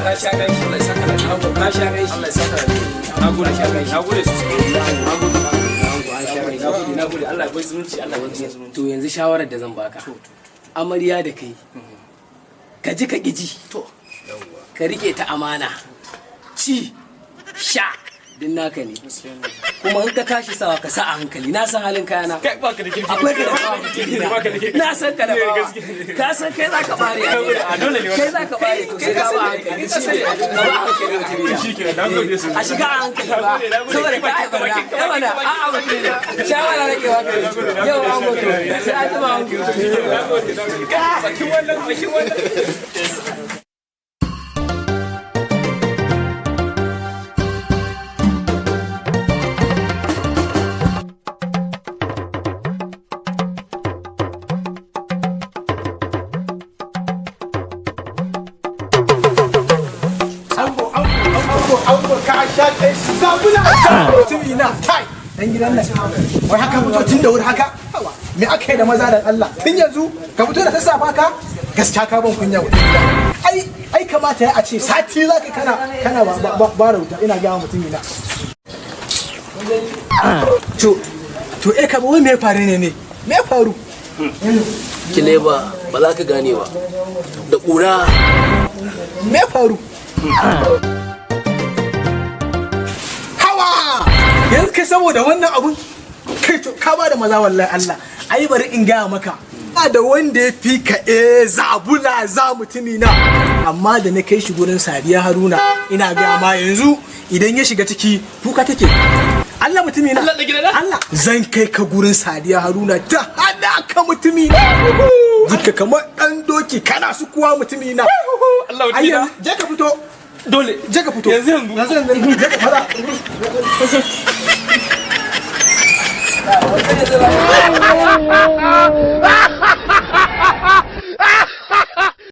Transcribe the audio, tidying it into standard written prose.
Ka sha gaishe. Allah ya saka da Ango, ka sha gaishe. Allah ya saka da. Na gode, na gode sosai. Na gode. Ango, an sha gaishe. Na gode, na gode. Allah ya bar zumunci, Allah ya bar zumunci. To, yanzu shawarar da zan baka, amarya da kai, ka ji ka ƙiji, ka rike ta amana, ci, sha din naka ne. Kuma in ka tashi sawa, ka sa a hankali. Na san halin kayana. Kai baka da kirki. Akwai ka da bawa. Baka da kirki. Na san ka da bawa. Ka san kai za ka bare a A dole ne. Kai za ka bare. To, sai ka ba hankali, ka ba hankali mutum. Shikenan, na gode sosai. A shiga a hankali ba, saboda ka ai barna yawa na. A'a mutum, shawara nake ba kai yau an mutu, sai an jima an. Na gode, na gode. Bakin wannan, bakin wannan. Ango, ango, ango, ango, ka sha kai zabula mutumi na. Kai dan gidan nan, wai haka fito tun da wuri haka? Me aka yi da maza da Allah? Tun yanzu ka fito da sassafa ka, gaskiya ka ban kunya mutum. Ai kamata ya a ce sati zaka kana ba rauta. Ina ga mutumi na. To eh, ka wai me ya faru ne? Me ya faru? Kileba, ba za ka gane ba da ƙura. Me ya faru? Hawa, yanzu kai saboda wannan abun kai, to ka ba da maza wallahi. Allah, ai bari in gaya maka ba da wanda ya fi ka eh zabula za mutumi na. Amma da na kai shi gurin Sadiya Haruna, ina gaya ma, yanzu idan ya shiga ciki kuka take. Allah mutumi na. Allah da gida na? Allah, zan kai ka gurin Sadiya Haruna ta hada ka mutumi na, jika kamar dan doki kana su kuwa mutumi na. Allah Ai mutumi na. yanzu je ka fito. Dole. Je ka fito. Yanzu yanzu. Yanzu yanzu, je ka fara.